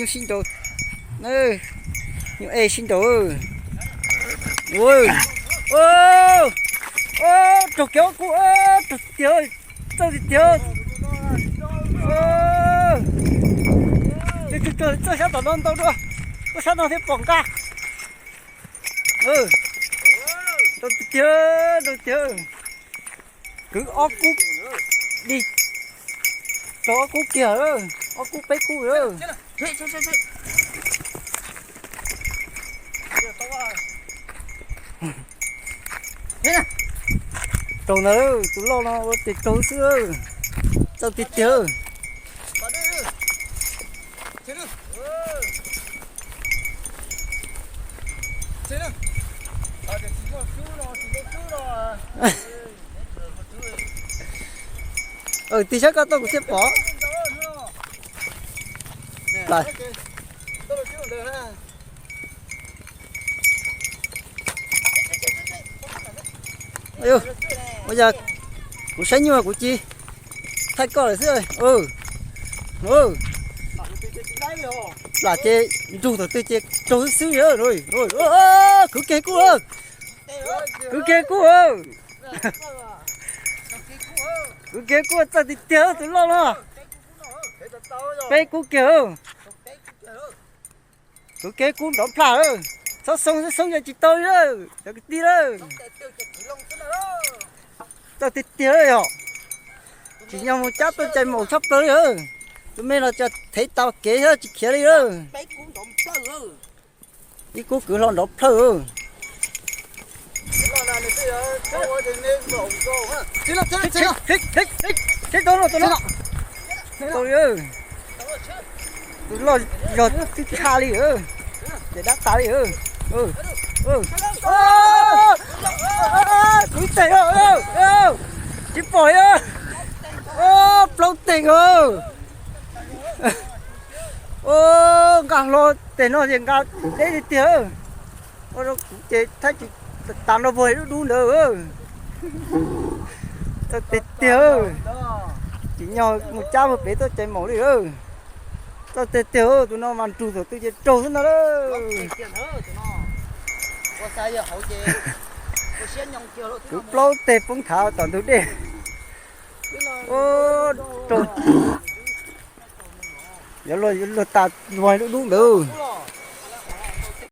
Sib nraus, nyuj ej sib nraus. Raug kiag ob kub, raug tiag, txawj tiag tiag. Txawj sab tom no ntau dua, tuaj sab no thiaj pom nqaj. Raug tiag tiag, raug tiag. Kwv ob kub, di, raug ob kub kiag, ob kub peb kub. Raug ntawd, tus loj no ua tes raug xwb, txawj tiag tiag. Tig sab koj tuaj kuv thiaj pom. Ua yog kuv saib nyuj kuv cia thaij koj lawm xwb. Lam ces nrug thaum twg ces raug xwb xwb. Kwv kiag kub, kwv kiag kub, kwv kiag kub, txawj tiag tiag tus loj no. Peb kub kiag, kwv kiag kub nrov plhawj. Txhob xoo xwb, xoo ces tsis tau li lawm cov kwv tij lawm. Txawj tiag tiag yog, tsim nyog mus cab tuaj cais maum tshaj plaws li. Tus me los tseem thev tau kev thiab tsis khiav li. Ib kub kwv hlo nrov plhawj. Tau li, tus loj yog twb tshaj li, ces dab tas li. Kuv ib teg, tsis pom li. Plaub teg. Nqa hlo teg no ces nqa deb tiag tiag. Ua rau kuv ces thaib tsis tas nrog vog dub dub ntawd. Txawj tiag tiag, tsim nyog mus cab vog pem tuaj cais maum li. Txawj tiag tiag, tus no mas nrug thaum twg ces raug xwb ntag lauj. Kwv plaub teg poob thav tom ntug dej. Raug, yuav luag tas vog dub dub ntawd.